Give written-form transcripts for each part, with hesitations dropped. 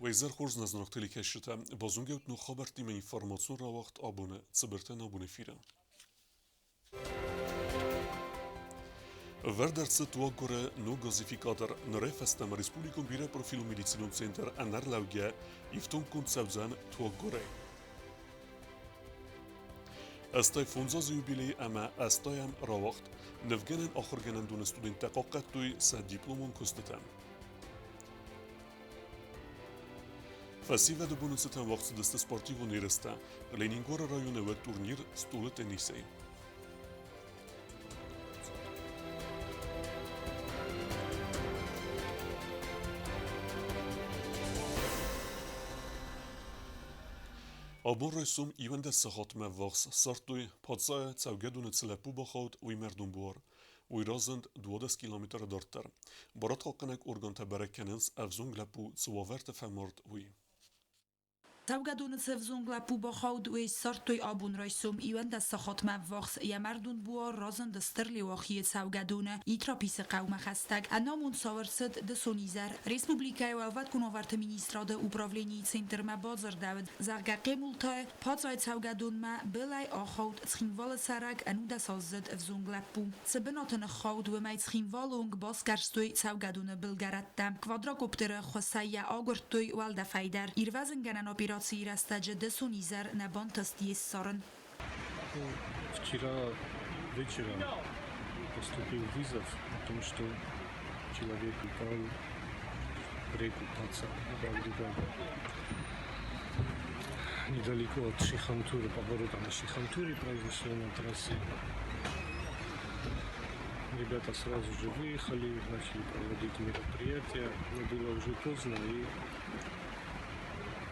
Уӕ хорз нӕ зынаргъ телекӕсджытӕ, базонгӕут ног хабӕрттимӕ информацион рауагъд абоны цыбыртӕн абоны эфиры. Ӕвӕрд ӕрцыд туаггуыры ног газификатор. Нырӕй фӕстӕмӕ республикон бирӕпрофилон медицинон центр ӕнӕрлӕугӕ ифтонггонд цӕудзӕн туаггуырӕй. 85 азы юбилей ӕмӕ ӕстайӕм рауагъд. Нывгӕнӕн ахуыргӕнӕндоны студенттӕ хъахъхъӕдтой сӕ дипломон куыстытӕ. Фӕсивӕды боны цытӕн уагъд цыдысты спортивон ерыстӕ. Ленингоры районы уӕд турнир стъолы теннисӕй. Абон райсом 11 сахатмӕ ввахс ссардтой Пацъайӕ цӕугӕдоны цы лӕппу бахауд, уый мӕрдон буар. Уый разынд 12 километры дарддӕр. Барадхъахъхъӕнӕг органтӕ бӕрӕг кӕнынц, ӕвзонг лӕппу цы уавӕрты фӕмард, уый. Цӕугӕдоны цы ӕвзонг лӕппу бахауд, уый ссардтой абон райсом 11 сахатмӕ ӕввахс. Йӕ мӕрдон буар разынд Стыр Леуахийы цӕугӕдоны Итраписы хъӕумӕ хӕстӕг. Ӕнамонд цау ӕрцыд дысон изӕр. Республикӕйы Уӕлвӕткон уавӕрты министрады управленийы центрмӕ бадзырдӕуыд, зӕгъгӕ, Хъемултайы Пацъайы цӕугӕдонмӕ былӕй ахауд Цхинвалы цӕрӕг ӕнудӕсаздзыд ӕвзонг лӕппу. Цы бынаты ныххауд, уымӕй Цхинвалы онг басгӕрстой цӕугӕдоны былгӕрӕттӕ. Квадрокоптеры ӕххуысӕй йӕ агуырдтой уӕлдӕфӕй дӕр. Ирвӕзынгӕнӕн операцийы рӕстӕджы дысон изӕр нӕ бантыст йе ссарын. Вчера вечером поступил вызов о том, что человек упал в реку Паца, недалеко от Шихантуры, поворота на Шихантуре произошло на трассе. Ребята сразу же выехали, начали проводить мероприятия, но было уже поздно, и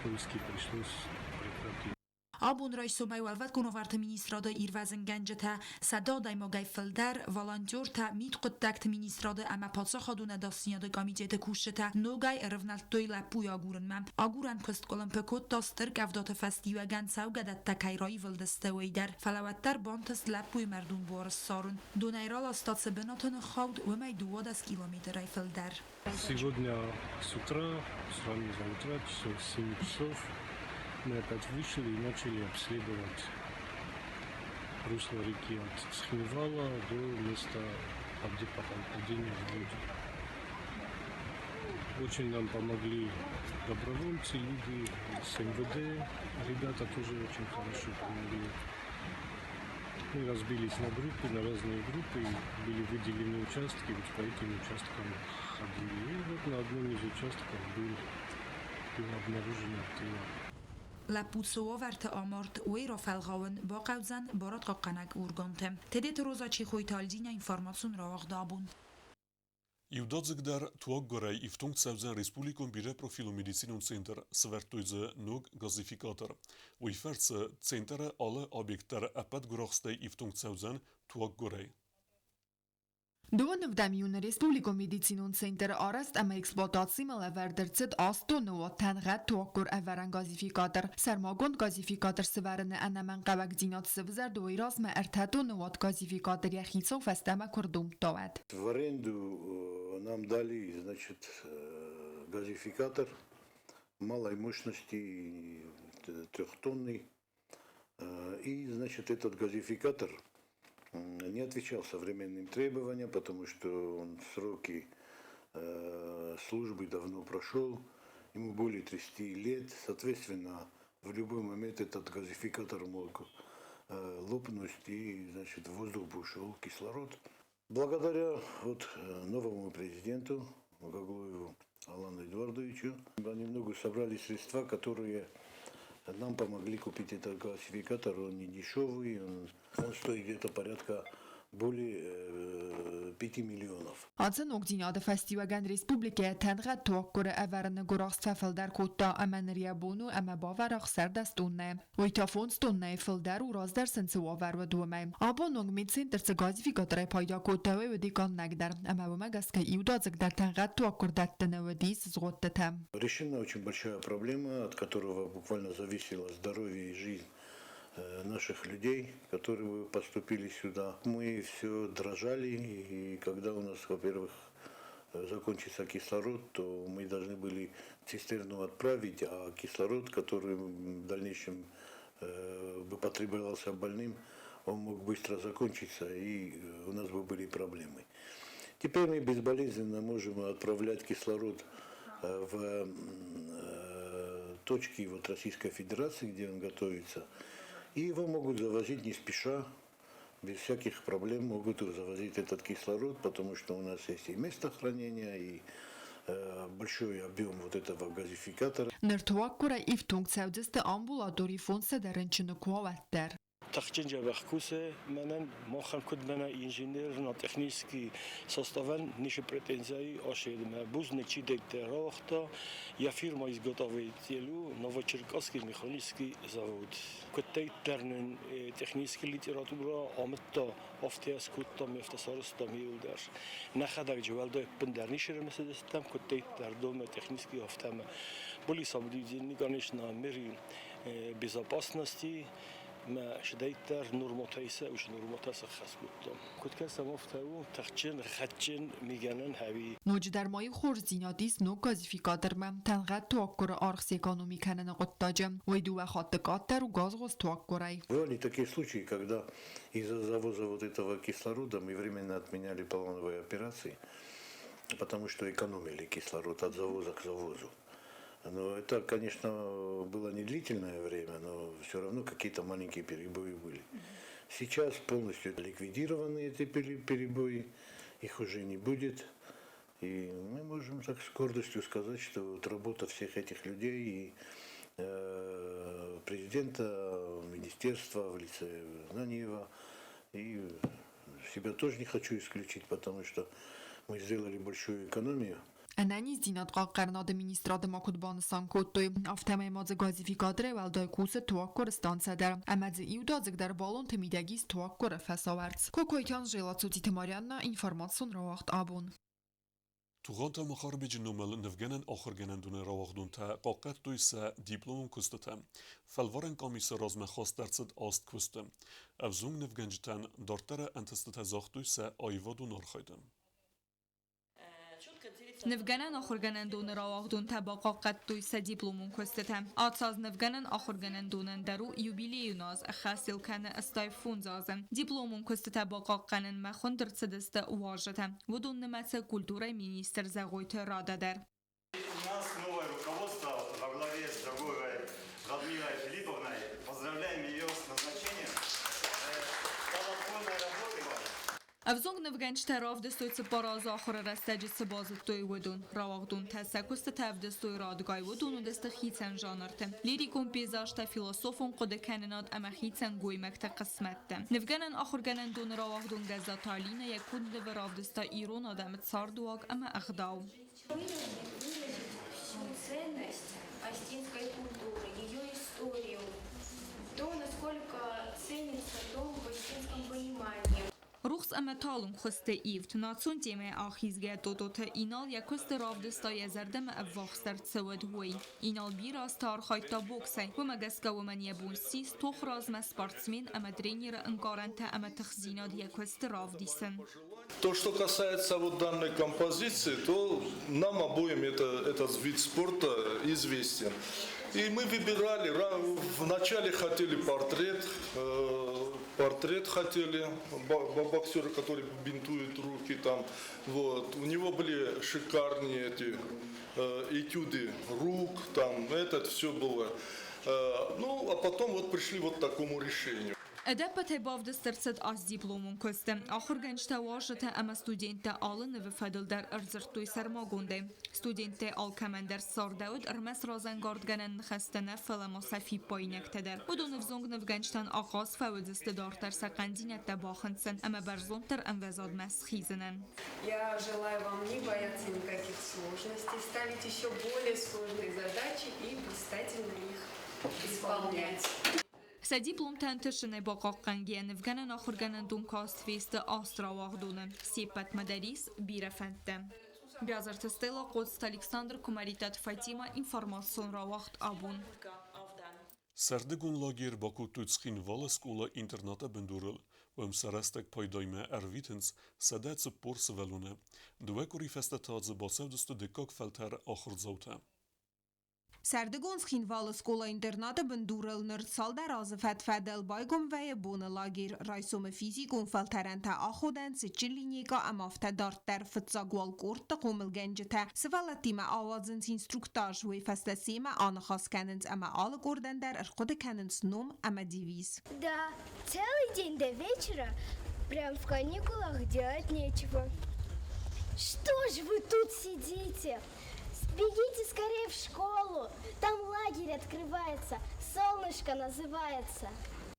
поиски пришлось прекратить. Абон райсомӕй Уӕлвӕткон уавӕрты министрады ирвӕзынгӕнджытӕ 100 адӕймагӕй фылдӕр, волонтертӕ, мидхъуыддӕгты министрады ӕмӕ паддзахадон ӕдасдзинады комитеты кусджытӕ ногӕй ӕрывнӕлдтой лӕппуйы агурынмӕ. Агурӕн куыст къуылымпы кодта стыр къӕвдаты фӕстиуӕгӕн цӕугӕдӕттӕ кӕй раивылдысты, уый дӕр. Фӕлӕ уӕддӕр бантыст лӕппуйы мӕрдон буар ссарын. Донӕй раласта цы бынаты ныххауд, уымӕй 12 километрӕй фылдӕр. Сегодня с утра, с раннего утра, часов 7 часов, мы опять вышли и начали обследовать русло реки от Цхинвала до места падения в воду. Очень нам помогли добровольцы, люди с МВД, ребята тоже очень хорошо помогли. Мы разбились на группы, на разные группы, были выделены участки, вот по этим участкам ходили. И вот на одном из участков было обнаружено тело. Лӕппу цы уавӕрты амард, уый рафӕлгъауын бахъӕудзӕн барадхъахъхъӕнӕг органты. Тедеты Роза Чехойты Альдинӕ информацион рауагъд абон. Иудадзыгдӕр туаггуырӕй ифтонг цӕудзӕн республикон бирӕпрофилон медицинон центр, сӕвӕрдтой дзы ног газификатор. Уый фӕрцы центры алы объект дӕр ӕппӕт гуырахстӕй ифтонг цӕудзӕн туаггуырӕй. Дыууын ӕвдӕм июны Республикон медицинон центры арӕзт ӕмӕ эксплуатацимӕ лӕвӕрд ӕрцыд аст тонны тӕнгъӕд туаггуыр ӕвӕрӕн газификатор. Сӕрмагонд газификатор сӕвӕрыны ӕнӕмӕнгхъӕуӕгдзинад сӕвзӕрд уый размӕ ӕртӕ тонны уат газификатор йӕ хицау фӕстӕмӕ куы рдомдта, уӕд. В аренду нам дали, значит, газификатор малой мощности, трехтонный. И, значит, этот газификатор не отвечал современным требованиям, потому что он сроки службы давно прошел, ему более 30 лет, соответственно, в любой момент этот газификатор мог лопнуть и, значит, в воздух бы ушел кислород. Благодаря вот новому президенту Гаглоеву Алану Эдуардовичу они много собрали средства, которые нам помогли купить этот газификатор. Он не дешевый, он стоит где-то порядка более 5 миллионов. Ацы ногдзинады фӕстиуӕгӕн республикӕйы тӕнгъӕд туаггуыры ӕвӕрыны гуырахст фӕфылдӕр кодта ӕмӕ ныр йӕ бон у ӕмӕ бавӕра 16 тоннӕйы. Уый та фондз тоннӕйы фылдӕр у раздӕр сын цы уавӕр уыд, уымӕй. Абон онг медцентр цы газификаторӕй пайда кодта, уый уыди къаннӕгдӕр, ӕмӕ уымӕ гӕсгӕ иудадзыгдӕр тӕнгъӕд туаггуыр дӕттыны уыди сызгъуыдтытӕ. Решена очень большая проблема, от которого буквально зависело здоровье и жизнь наших людей, которые поступили сюда. Мы все дрожали, и когда у нас, во-первых, закончится кислород, то мы должны были цистерну отправить, а кислород, который в дальнейшем бы потребовался больным, он мог быстро закончиться, и у нас бы были проблемы. Теперь мы безболезненно можем отправлять кислород в точки вот Российской Федерации, где он готовится, и его могут завозить не спеша, без всяких проблем могут завозить этот кислород, потому что у нас есть и место хранения, и большой объем вот этого газификатора. Ныр туаггуырӕй ифтонг цӕудзысты амбулатори 500 рынчыны куы уӕддӕр. Тыхджын дзӕбӕх кусы мӕнӕн, махӕн куыд мӕнӕ инженерно-технический составӕн ницы претензияйы аседмӕ. Бузныг чидӕриддӕр рауагъта, йӕ фирма изготовитель у Новочеркасский механический завод. Куыддӕриддӕр нын технический литературӕ амыдта, афтӕ скодтам, афтӕ сарӕзтам иуылдӕр. Нӕхӕдӕг же уӕлдай ӕппындӕр ницы ӕрымысыдыстӕм, куыддӕриддӕр домӕ технический, афтӕмӕ. Были соблюдены, конечно, меры безопасности, мӕ сыдӕйддӕр нурмотӕ исӕ, уыцы нурмотӕ сӕххӕст кодтон. Куыд кӕсӕм, афтӕ у тыхджын, хӕдджын мигӕнӕн ӕви. Ноджыдӕр ма иу хорздзинад ис ног газификатормӕ, тӕнгъӕд туаггуыры аргъ сэкономи кӕныны хъуыддаджы. Уый дыууӕ хатты къаддӕр у газгъуыз туаггуырӕй. Бывали такие случаи, когда из-за завоза вот этого кислорода мы временно отменяли плановые операции, потому что экономили кислород от завоза к завозу. Но это, конечно, было не длительное время, но все равно какие-то маленькие перебои были. Сейчас полностью ликвидированы эти перебои, их уже не будет. И мы можем так с гордостью сказать, что вот работа всех этих людей и президента, министерства в лице Наниева, и себя тоже не хочу исключить, потому что мы сделали большую экономию. Ӕнӕниздзинад хъахъхъӕнынады министрады ма куыд банысан кодтой, афтӕмӕй ма дзы газификаторӕй уӕлдай кусы туаггуыры станцӕ дӕр ӕмӕ дзы иудадзыгдӕр баллонты мидӕг ис туаггуыры фӕсауӕрц. Кокойты Анжела, Цуциты Марианна, информацион рауагъд абон. Тугъанты Махарбеджы номыл нывгӕнӕн ахуыргӕнӕндоны рауагъдонтӕ хъахъхъӕдтой сӕ дипломон куыстытӕ. Фӕлварӕн къамисы размӕ хаст ӕрцыд аст куысты. Ӕвзонг нывгӕнджытӕн дарддӕры ӕнтыстытӕ загътой сӕ аивадон архайды. Нывгӕнӕн ахуыргӕнӕндоны рауагъдонтӕ бахъахъхъӕдтой сӕ дипломон куыстытӕ. Ацы аз нывгӕнӕн ахуыргӕнӕндонӕн дӕр у юбилейон аз, ӕххӕст ыл кӕны 85 азы. Дипломон куыстытӕ бахъахъхъӕнынмӕ хуынд ӕрцыдысты уазджытӕ. Уыдон нымӕцы культурӕйы министр Зӕгъойты Рада дӕр. У нас новое руководство во главе с Дорогой Радмилой Филипповной. Поздравляем ее с назначением. Плодотворной работы вам. Ӕвзонг нывгӕнджытӕ равдыстой цыппар азы ахуыры рӕстӕджы цы базыдтой, уыдон. Рауагъдонтӕ сӕ куыстытӕ ӕвдыстой радгай, уыдон уыдысты хицӕн жанрты. Лирикон пейзажтӕ, философон хъуыдыкӕнынад ӕмӕ хицӕн гоймӕгты хъысмӕттӕ. Нывгӕнӕн ахуыргӕнӕндоны рауагъдон Гӕззаты Алинӕ йӕ конд нывы равдыста ирон адӕмы цардыуаг ӕмӕ ӕгъдау. Выразить всю ценность остинской культуры, ее историю, то, насколько ценится дом в остинском понимании. Рухс ӕмӕ талынг хуызты ивд, национ темӕйӕ ахизгӕ Тототы Инал йӕ куысты равдыста йӕ зӕрдӕмӕ ӕввахсдӕр цы уыд, уый. Инал бирӕ азты архайдта боксӕй, уымӕ гӕсгӕ уымӕн йӕ бон ссис тох размӕ спортсмен ӕмӕ тренеры ӕнкъарӕнтӕ ӕмӕ тыхдзинад йӕ куысты равдисын. То, что касается вот данной композиции, то нам обоим этот вид спорта известен. И мы выбирали, вначале хотели портрет, портрет хотели боксера, который бинтует руки там. Вот. У него были шикарные эти этюды рук, там это все было. Ну, а потом вот пришли вот к такому решению. Ӕдӕппӕтӕй бавдыст ӕрцыд аст дипломон куысты. Ахуыргӕнджытӕ, уазджытӕ ӕмӕ студенттӕ алы нывы фӕдыл дӕр ӕрдзырдтой сӕрмагондӕй. Студенттӕй алкӕмӕн дӕр ссардӕуыд ӕрмӕст разӕнгардгӕнӕн ныхӕстӕ нӕ, фӕлӕ ма сӕ фиппаинӕгтӕ дӕр. Уыдон ӕвзонг нывгӕнджытӕн ахъаз фӕуыдзысты дарддӕр сӕ хъӕндзинӕдтӕ бахынцын ӕмӕ бӕрзонддӕр ӕмвӕзадмӕ схизынӕн. Я желаю вам не бояться никаких сложностей, ставить еще более сложные задачи и блистательно их исполнять. Сӕ дипломтӕ ӕнтысынӕй бахъахъхъӕнгӕйӕ нывгӕнӕн ахуыргӕнӕндон каст фесты аст рауагъдоны. Се ппӕтмӕ дӕр ис бирӕ фӕндтӕ. Биазырты Стелла, Хъоцыты Александр, Куымӕридтаты Фатимӕ, информацион рауагъд абон. Сӕрдыгон лагерь бакодтой Цхинвалы скъола-интернаты бындурыл. Уым сӕ рӕстӕг пайдаимӕ ӕрвитынц 140 сывӕллоны. Дыууӕ къуыри фӕстӕ та дзы бацӕудзысты дыккаг фӕлтӕр ахуырдзаутӕ. Сӕрдыгон Цхинвалы скъола-интернаты бындурыл ныр цалдӕр азы фӕд-фӕдыл байгом вӕййы боны лагерь. Райсомы физикон фӕлтӕрӕнтӕ аходӕн, цытджын линейкӕ ӕмӕ афтӕ дарддӕр. Фыццаг уал къордты хъомылгӕнджытӕ сывӕллӕттимӕ ауадзынц инструктаж, уый фӕстӕ семӕ аныхас кӕнынц ӕмӕ алы къордӕн дӕр ӕрхъуыды кӕнынц ном ӕмӕ девиз. Да, целый день до вечера прям в каникулах делать нечего. Что ж вы тут сидите? Бегите скорее в школу, там лагерь открывается, солнышко называется.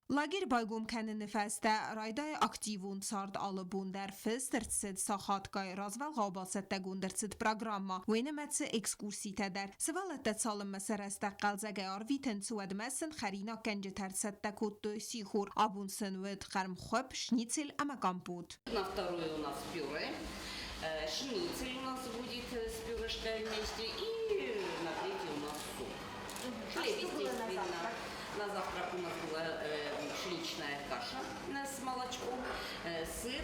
Лагерь байгом кӕныны фӕстӕ райдайы активон цард алы бон дӕр фыст ӕрцыд сахатгай, развӕлгъау бацӕттӕгонд ӕрцыд программӕ, уый нымӕцы экскурситӕ дӕр. Сывӕллӕттӕ цалынмӕ сӕ рӕстӕг хъӕлдзӕгӕй арвитынц, уӕдмӕ сын хӕринаггӕнджытӕ ӕрцӕттӕ кодтой сихор. Абон сын уыд хъӕрмхуыпп, шницель ӕмӕ компот. На второе у нас пюре, шницель у нас будет с пюрешкой вместе и на третье у нас суп. Хлеб, естественно. На завтрак у нас была пшеничная каша с молочком, сыр,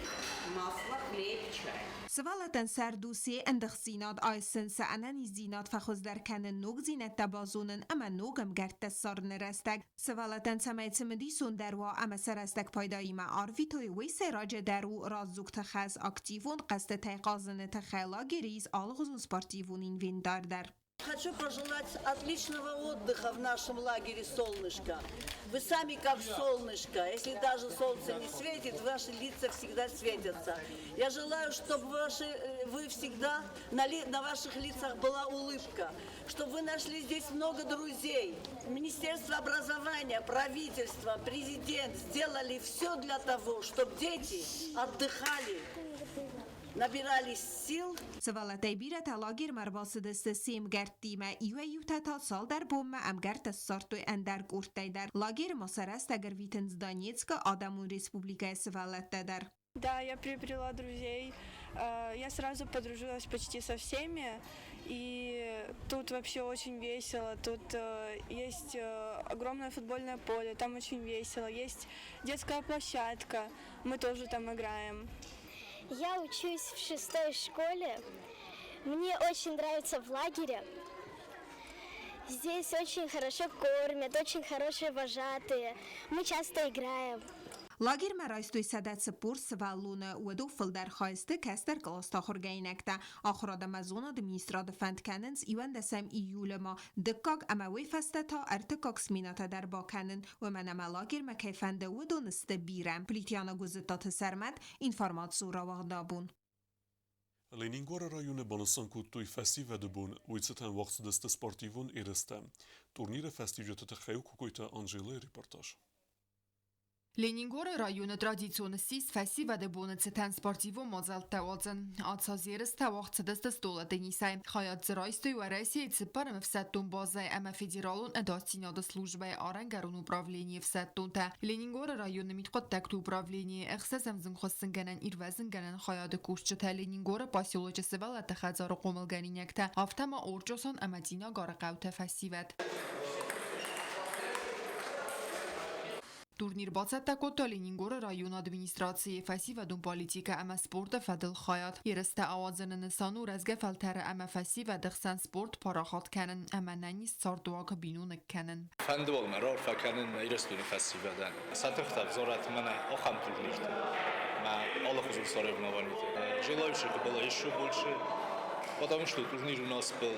масло, хлеб, чай. Сывӕллӕттӕн сӕрд у се ӕндыгъддзинад айсын, сӕ ӕнӕниздзинад фӕхуыздӕр кӕнын, ногдзинӕдтӕ базонын ӕмӕ ног ӕмгӕрттӕ ссарыны рӕстӕг. Сывӕллӕттӕн цӕмӕй цымыдисондӕр уа ӕмӕ сӕ рӕстӕг пайдаимӕ арвитой, уый сӕйраджыдӕр у раздзогты хӕс активон хъӕзтытӕй хъазыны тыххӕй лагеры ис алыгъуызон спортивон инвентарь дӕр. Хочу пожелать отличного отдыха в нашем лагере «Солнышко». Вы сами как солнышко. Если даже солнце не светит, ваши лица всегда светятся. Я желаю, чтобы вы всегда, на ваших лицах была улыбка, чтобы вы нашли здесь много друзей. Министерство образования, правительство, президент сделали все для того, чтобы дети отдыхали, набирались сил. Сывӕллӕттӕй бирӕтӕ лагермӕ ӕрбацыдысты се мгӕрттимӕ, иуӕй-иутӕ та цалдӕр бонмӕ ӕмгӕрттӕ ссардтой ӕндӕр къордтӕй дӕр. Лагеры ма сӕ рӕстӕг ӕрвитынц Донецкы Адӕмон Республикӕйы сывӕллӕттӕ дӕр. Да, я приобрела друзей. Я сразу подружилась почти со всеми. И тут вообще очень весело. Тут есть огромное футбольное поле, там очень весело. Есть детская площадка, мы тоже там играем. Я учусь в шестой школе. Мне очень нравится в лагере. Здесь очень хорошо кормят, очень хорошие вожатые. Мы часто играем. Лагермӕ райстой 140 сывӕллоны, уыдон фылдӕр хай сты кӕстӕр къласты ахуыргӕнинӕгтӕ. Ахуырад ӕмӕ зонады министрады фӕнд кӕнынц 11 июлы ма дыккаг ӕмӕ уый фӕстӕ та ӕртыккаг сменӕтӕ дӕр бакӕнын, уымӕн ӕмӕ лагермӕ кӕй фӕнды, уыдон сты бирӕ. Плитиана Гуызыттаты Сӕрмӕт, информацион рауагъд абон. Ленингоры районы банысан кодтой фӕсивӕды бон, уый цытӕн уагъд цыдысты спортивон ерыстӕ. Турниры фӕстиуджыты тыххӕй у Кокойты Анжелӕйы репортаж. Ленингоры районы традицион ссис фӕсивӕды боны цытӕн спортивон мадзӕлттӕ уадзын. Ацы аз ерыстӕ уагъд цыдысты стъолы теннисӕй. Хайад дзы райстой Уӕрӕсейы цыппӕрӕм ӕфсӕддон базӕйы ӕмӕ Федералон ӕдасдзинады службӕйы арӕнгӕрон управленийы ӕфсӕддонтӕ. Ленингоры районы мидхъуыддӕгты управленийы ӕхсӕзӕм зынгхуыссынгӕнӕн-ирвӕзынгӕнӕн хайады кусджытӕ Ленингоры поселочы сывӕллӕтты хӕдзары хъомылгӕнинӕгтӕ, афтӕ ма Орчъосан ӕмӕ Цъинагары хъӕутӕ фӕсивӕд. Турнир бацӕттӕ кодта Ленингоры районы администрацийы фӕсивӕдон политикӕ ӕмӕ спорты фӕдыл хайад. Ерыстӕ ауадзыны нысан у рӕзгӕ фӕлтӕры ӕмӕ фӕсивӕды хсӕн спорт парахат кӕнын ӕмӕ ӕнӕниз цардуаг биноныг кӕнын. Фӕнды уал мӕ раарфӕ кӕнын Ирыстоны фӕсивӕдӕн. Сӕ тыхтӕ ӕвзарӕт мӕнӕ ахӕм турнирты мӕ алыхуызон соревнованиты. Желающих было еще больше, потому что турнир у нас был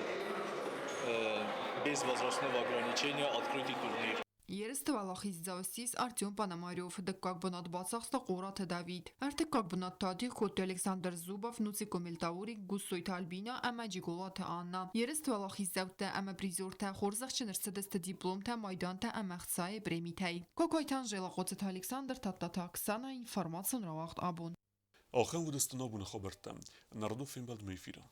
без возрастного ограничения, открытый турнир. Ерысты уӕлахиздзау ссис Артем Пономарев, дыккаг бынат бацахста Къораты Давид. Ӕртыккаг бынат та адих кодтой Александр Зубов, Нуцико Мельтаури, Гуссойты Альбина ӕмӕ Джиголаты Анна. Ерысты уӕлахиздзӕуттӕ ӕмӕ призертӕ хорзӕхджын ӕрцыдысты дипломтӕ, майдантӕ ӕмӕ ӕхцайы премитӕй. Кокойты Анжела, Хъоцыты Александр, Тадтаты Оксана, информацион рауагъд абон. Ахӕм уыдысты нӕ абоны хабӕрттӕ. Народон фембӕлдмӕ эфиры.